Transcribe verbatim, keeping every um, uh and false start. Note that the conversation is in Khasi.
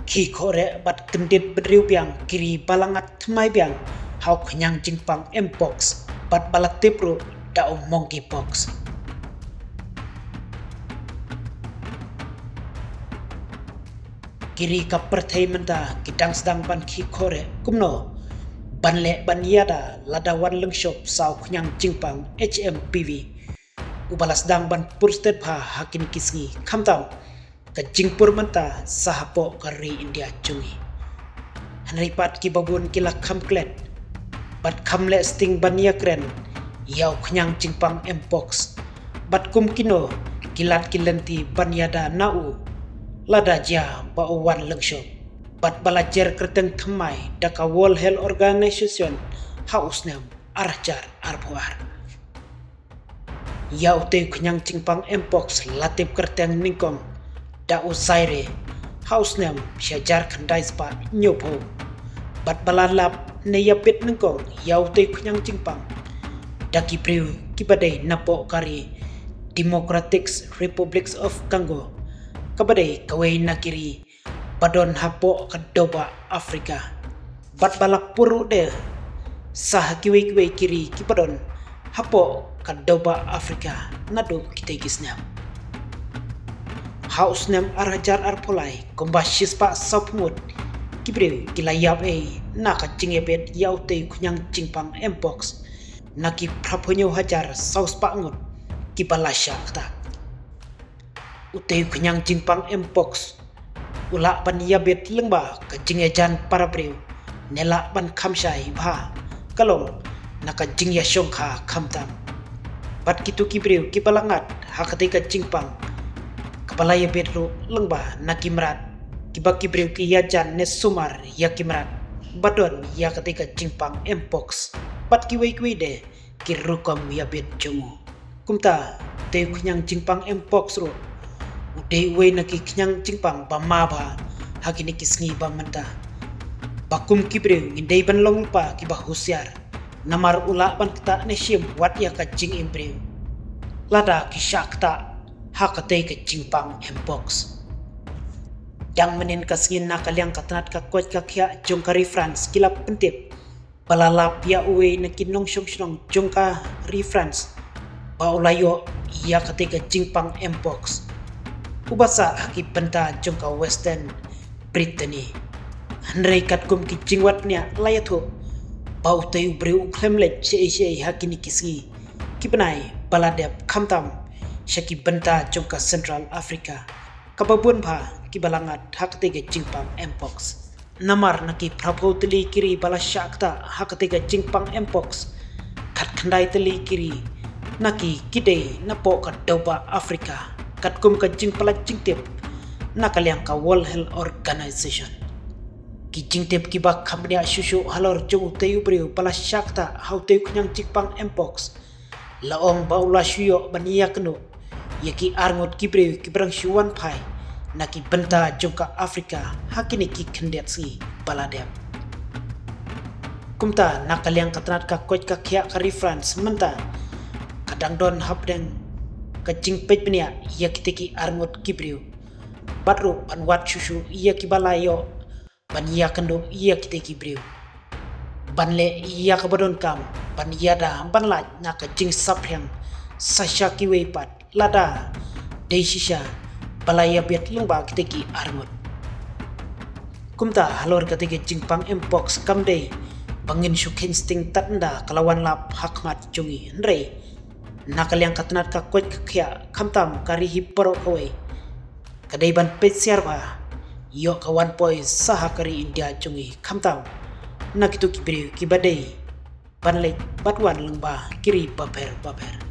Ki khohreh bad kyndit bynriew biang ki ri ba la ngat thymmai biang ha u khñiang jingpang mpox bad ba la tip ruh da u monkeypox. Ki ri ka pyrthei mynta ki dang sdang ban khih khohreh kumno ban leh ban ïada lada wan lyngshop sa u khñiang jingpang H M P V, uba la sdang ban pur stet bha ha kine ki sngi, khamtam ka jingpur mynta sa hapoh ka ri India jong ngi. Hynrei pat kiba bun ki la kham klet bad kham leh sting ban ïakren ïa u khñiang jingpang mpox, bad kum kino ki lad ki lynti ban ïada na u lada jia ba u wan lyngshop, bad ba la jer kyrteng thymmai da ka World Health Organization ha u snem ar hajar arphew ar. Ïa utei u khñiang jingpang mpox la tip kyrteng nyngkong da u Zaire ha u snem shi hajar khyndai spah hynñiewphew, bad ba la lap ne ïabit nyngkong ïa utei u khñiang jingpang da ki briew kiba dei napoh ka ri Democratic Republic of Congo, kaba dei kawei na ki ri ba don hapoh ka dewbah Afrika. Bad ba la pur ruh de sa ha kiwei kiwei ki ri kiba don hapoh ka dewbah Afrika naduh kitei ki snem. Ha u snem ar hajar arphew lai, kumba shispah sawphew ngut ki briew ki la ïap ei na ka jingïabit ïa utei u khñiang jingpang mpox na ki phraphew hynñiew hajar saw spah ngut kiba la shah ktah. Utei u khñiang jingpang mpox u lah ban ïabit lyngba ka jingïajan para briew, ne lah ban kham shai bha ka long na ka jingïashongkha khamtam. Bad kito ki briew kiba la ngat ha katei ka jingpang kaba la ïabit ruh lyngba na ki mrad, kiba ki briew ki ïajan ne sumar ïa ki mrad ba don ïa katei ka jingpang mpox, bad kiwei kiwei de ki rukom ïabit jong u. Kumta, utei u khñiang jingpang mpox ruh u dei uwei na ki khñiang jingpang ba ma bha ha kine ki sngi ba mynta, ba kum ki briew ngin dei ban long lypa kiba husiar, namar u lah ban ktah ne shim wat ïa ka jingim briew lada ki shah ktah ha katei ka jingpang mpox. Dang mynnin ka sngi, na ka liang ka tnat ka koit ka khiah jong ka ri France ki la pyntip ba la lap ïa uwei na ki nongshong shnong jong ka ri France ba u la ïoh ïa katei ka jingpang mpox, uba sah ha ki bynta jong ka Western Brittany. Hynrei katkum ki jingwad bniah la ïathuh ba utei u briew u khlem leit shaei shaei ha kine ki sngi ki bnai ba la dep, khamtam sha ki bynta jong ka Central Africa, kaba bun bha kiba la ngat ha katei ka jingpang mpox. Namar na ki phraphew tylli ki ri ba la shah ktah ha katei ka jingpang mpox, khatkhyndai tylli ki ri na ki ki dei napoh ka dewbah Afrika, katkum ka jingpalat jingtip na ka liang ka World Health Organization. Ki jingtip kiba kham bniah shuh shuh halor jong utei u briew ba la shah ktah ha utei u khñiang jingpang mpox la ong ba u la shu ïoh ban ïakynduh ïa ki arngut ki briew kiba dang shu wan phai na ki bynta jong ka Afrika ha kine ki khyndiat sngi ba la dep. Kumta, na ka liang ka tnat ka koit ka khiah ka ri France mynta ka dang don hapdeng ka jingpeit bniah ïa kitei ki arngut ki briew, bad ruh ban wad shuh shuh ïa kiba la ïoh ban ïakynduh ïa kitei ki briew, ban leh ïa kaba donkam ban ïada ban lait na ka jingsaphriang sa sha kiwei pat lada dei shisha ba la ïabit lyngba kitei ki arngut. Kumta, halor katei ka jingpang mpox, kam dei ba ngin shu kheiñ sting tad ynda ka la wan lap ha khmat jong ngi, hynrei na ka liang ka tnat ka koit ka khiah, khamtam ka ri hi baroh kawei, ka dei ban peit siar bha ïoh ka wan poi sa ha ka ri India jong ngi, khamtam na kito ki briew kiba dei ban leit bad wan lyngba ki ri bapher bapher.